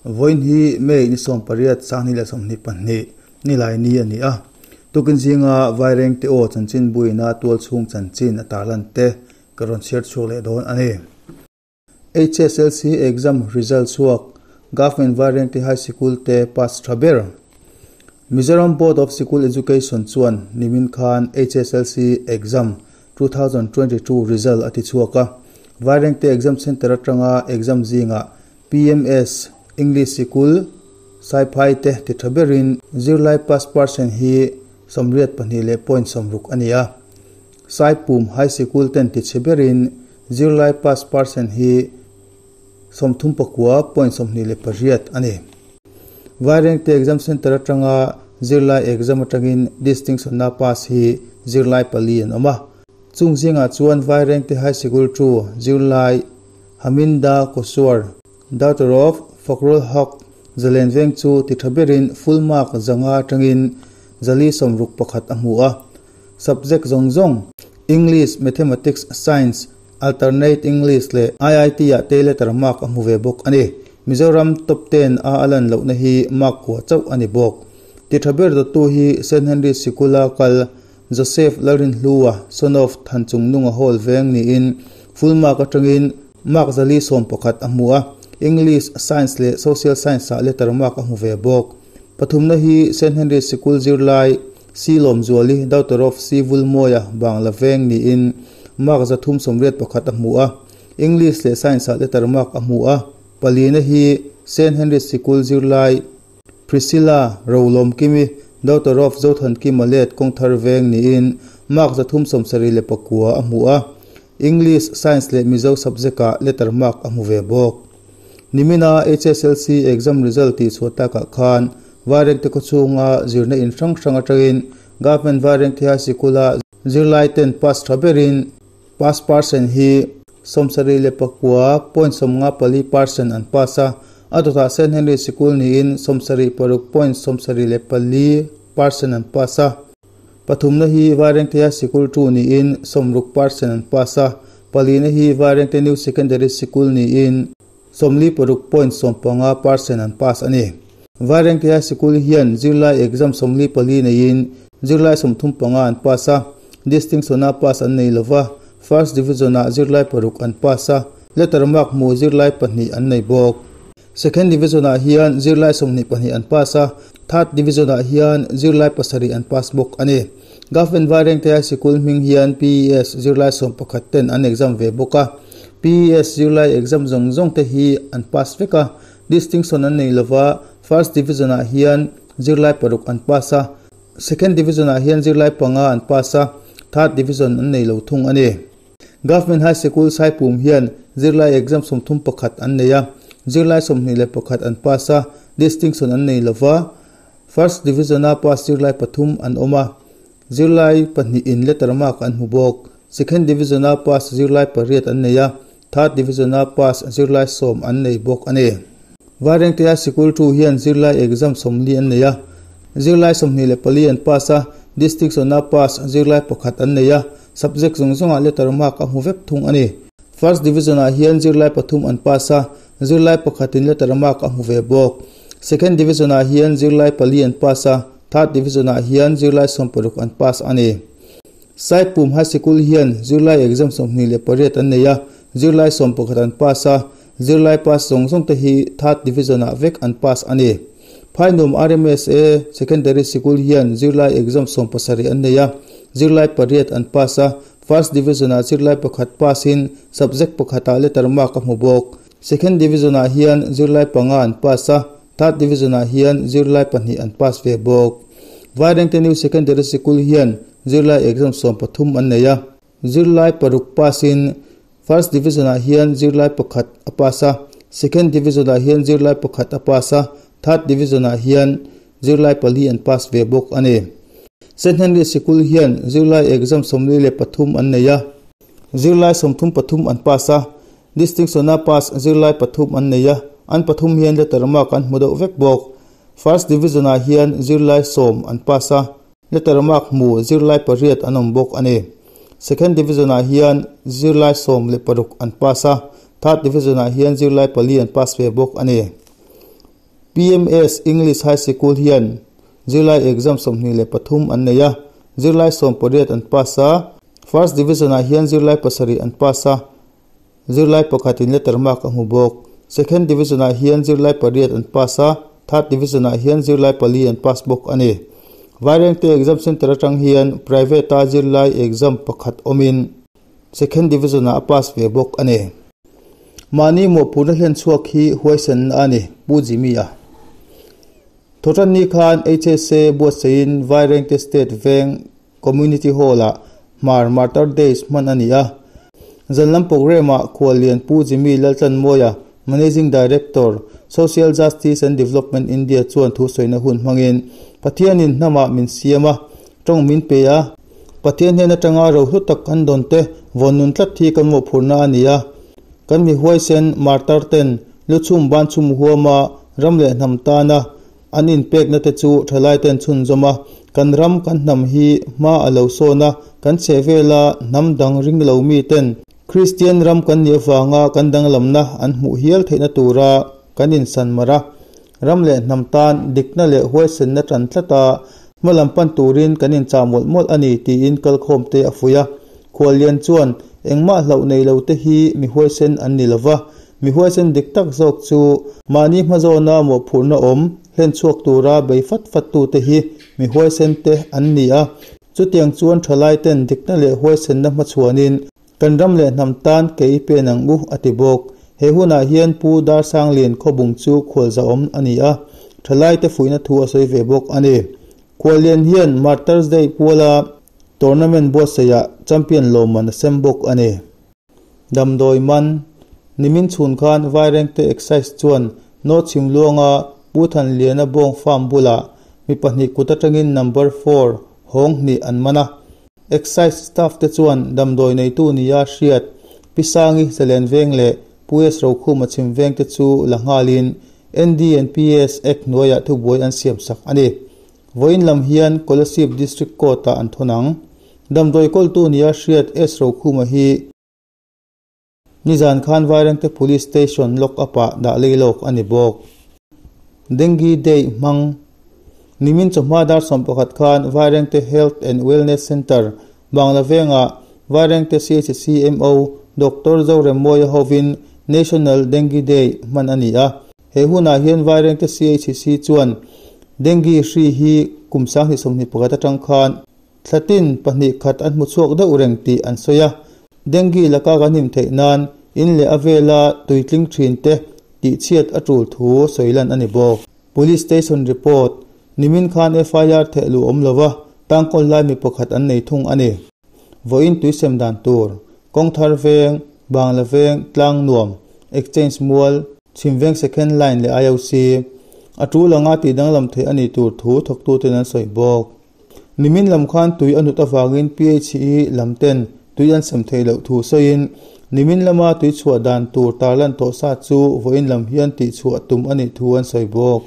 Vawiin hi May ni 18 2022 nilai ni a ni a. Tukin zinga Vairengte aw chanchin buina tualchhung chanchin a tarlan te ka rawn chhiar chhuak leh dawn a ni. HSLC exam result chhuak Government Vairengte High Sikul te pass tha ber. Mizoram Board of Sikul Education chuan nimin khan HSLC exam 2022 result a ti chhuak a. Vairengte exam centre atanga exam zingah PMS English Sikul Saiphai te ti tha berin zirlai pass percent hi 82.60 a ni a. Saipum High Sikul ten ti chhe berin zirlai pass percent hi 39.28 a ni. Vairengte exam centre atanga zirlai exam atangin distinction na pass hi zirlai pali an awm a. Chung zingah chuan Vairengte High Sikul 2 zirlai Haminda Koswar, daughter of Fakrul Haq, Zalen veng chu ti tha berin full mark 500 atangin 461 a hmu a. Subject zawng zawng English, Mathematics, Science, Alternate English leh IIT ah te letter mark a hmu ve bawk a ni. Mizoram top 10 a alan lohna hi mark kua chauh a ni bawk. Ti tha ber dawttu hi St Henry Sikula kal Joseph Lalrin Hlua, son of Thanchung Nunga Hall veng niin full mark atangin mark 411 a hmu a. English, Science leh Social Science ah letter mark a hmu ve bawk. Pathumna hi St Henry Sikul zirlai C Lawm Zuali, daughter of C Vulmoia, Bangla veng niin mark 381 a hmu a. English leh Science ah letter mark a hmu a. Palina hi St Henry Sikul zirlai Priscilla Rolom Kimi, daughter of Zothan Kimalet Kongthar veng niin mark 374 a hmu a. English, Science leh Mizo subject ah letter mark a hmu ve bawk. Nimina HSLC exam result ti chhuah takah khan Vairengte khawchhunga zirna in hrang hrang atangin Government Vairengte High Sikula zirlai ten pass tha berin pass percent hi 74.54% an pass a. A dawtah St Henry Sikul niin 76.74% an pass a. Pathumna hi Vairengte High Sikul 2 niin 60% an pass a. Palina hi Vairengte New Secondary Sikul niin 46.15% an pass a ni. Vairengte High Sikul hian zirlai exam 44 neiin zirlai 35 an pass a. Distinction a pass an nei lova. First division ah zirlai 6 an pass a. Letter mark hmu zirlai 2 an nei bawk. Second division ah hian zirlai 22 an pass a. Third division ah hian zirlai 7 an pass bawk a ni. Government Vairengte High Sikul hming hian PES zirlai 11 ten an exam ve bawk a. PES zirlai exam zawng zawng te hi an pass vek a. Distinction an nei lova. First division ah hian zirlai 6 an pass a. Second division ah hian zirlai 5 an pass a. Third division an nei lo thung a ni. Government High Sikul Saipum hian zirlai exam 31 an nei a. Zirlai 21 an pass a. Distinction an nei lova. First division a pass zirlai 3 an awm a. Zirlai 2 in letter mark an hmu bawk. Second division a pass zirlai 8 an nei a. Third division a pass zirlai 10 an nei bawk a ni. Vairengte High Sikul 2 hian zirlai exam 40 an nei a. Zirlai 24 an pass a. Distinction a pass zirlai 1 an nei a. Subject zawng zawngah letter mark a hmu vek thung a ni. First division ah hian zirlai 3 an pass a. Zirlai 1 in letter mark a hmu ve bawk. Second division ah hian zirlai 4 an pass a. Third division ah hian zirlai 16 an pass a ni. Saipum High Sikul hian zirlai exam 28 an nei a. Zirlai 11 an pass a. Zirlai pass zawng zawng te hi third division ah vek an pass a ni. Phainum RMSA Secondary Sikul hian zirlai exam 17 an nei a. Zirlai 8 an pass a. First division ah zirlai 1 pass in subject 1 ah letter mark a hmu bawk. Second division ah hian zirlai 5 an pass a. Third division ah hian zirlai 2 an pass ve bawk. Vairengte New Secondary Sikul hian zirlai exam 13 an nei a. Zirlai 6 pass in first division ah hian zirlai 1 a pass a. Second division ah hian zirlai 1 a pass a. Third division ah hian zirlai 4 an pass ve bawk a ni. St Henry Sikul hian zirlai exam 43 an nei a. Zirlai 33 an pass a. Distinction a pass zirlai 3 an nei a. An pathum hian letter mark an hmu deuh vek bawk. First division ah hian zirlai 10 an pass a. Letter mark hmu zirlai 8 an awm bawk a ni. Second division ah hian zirlai 16 an pass a. Third division ah hian zirlai 4 an pass ve bawk a ni. PMS English High Sikul hian zirlai exam 23 an nei a, zirlai 18 an pass a, First Division-ah hian zirlai 7 an pass a, zirlai pakhatin letter mark a hmu bawk. Second Division-ah hian zirlai 8 an pass a, Third Division-ah hian zirlai 4 an pass bawk a ni. Vairengte Exam Centre atang hian Private-a zirlai exam pakhat awmin Second Division-ah a pass ve bawk a ni. Mahni mawhphurhna hlen chhuak hi huaisenna a ni, Pu Jimmy-a. Thawhtanni khan HSA buatsaihin Vairengte State Veng Community Hall-ah Hmar Martyr Days hman a ni a. Zan lam programme-ah Khuallian Pu Jimmy Laltlanmawia, Managing Director, Social Justice and Development India chuan thusawina hun hmangin Pathianin hnamah min siam a, tawng min pe a, Pathian hnen atanga rohlu tak kan dawn te vawn nun tlat hi kan mawhphurhna a ni a. Kan mi huaisen martar ten lu chhum ban chhum huama ram leh hnam tana an inpekna te chu thalai ten chhunzawm a, kan ram kan hnam hi hma a lo sawn a, kan chhe vela hnam dang ring lo mi ten Kristian ram kan nih avanga kan danglamna an hmuh hial theihna tura kan insan mar a. Ram leh hnam tan dikna leh huaisenna tan tlat a, hma lam pan turin kan inchah mawlh mawlh a ni tiin kalkhawm te a fuih a. Khuallian chuan engmah hlauh nei lo te hi mi huaisen an ni lova, mi huaisen dik tak zawk chu mahni hmazawna mawhphurhna awm hlen chhuak tura bei fat fat tu te hi mi huaisen te an ni a. Chutiang chuan thalai ten dikna leh huaisenna hmachhuanin Kan ram leh hnam tan ke i pen ang u, a ti bawk. He hunah hian Pu Darsanglian Khawbung chu khualzahawm a ni a, thalaite fuihna thu a sawi ve bawk a ni. Khuallian hian Martyrs Day puala tournament buatsaihah champion lawmman a sem bawk a ni. Damdawi man, Nimin chhun khan Vairengte Excise chuan North Chhimluanga Pu Thanliana Bawng Farm bulah mi pahnih kut atangin number four hawng hnih an man a. Excise staff te chuan damdawi neitu nia hriat Pi Sangi Zalen Veng leh Pu S Rokhuma Chhim Veng te chu la nghalin NDNPS Act hnuaiah thubuai an siam sak a ni. Vawiin lam hian Kolasib District Court-ah an thawn ang. Damdawi kawltu nia hriat S Rokhuma hi Nizan khan Vairengte Police Station lock up-ah dah lei lawk a ni bawk. Dengue Day hmang Nimin chawhma dar 11 khan Vairengte Health and Wellness Centre, Bangla vengah Vairengte CHCMO Doctor Zoremmawia hovin National Dengue Day hman a ni a. He hunah hian Vairengte CHC chuan Dengue hri hi kum 2021 atang khan Thlatin pahnih khat an hmu chhuak deuh reng tih an sawi a, dengue laka kan him theih nan in leh a vela tuitling thin te tihchhiat a tul thu sawi lan a ni bawk. Police Station report, Nimin khan FIR theh luh awm lova tangkawl lai mi pakhat an nei thung a ni. Vawiin tuisem dan tur, Kawngthar veng, Bangla veng, Tlang Nuam, Exchange Mual, Chhimveng Second Line leh IOC, a tul anga tihdanglam theih a nih tur thu thawktuten an sawi bawk. Nimin lam khan tui a nut avangin PHE lam ten tui an sem theih loh thu sawiin nimin lama tui chhuah dan tur tarlan tawh sa chu vawiin lam hian tihchhuah tum a nih thu an sawi bawk.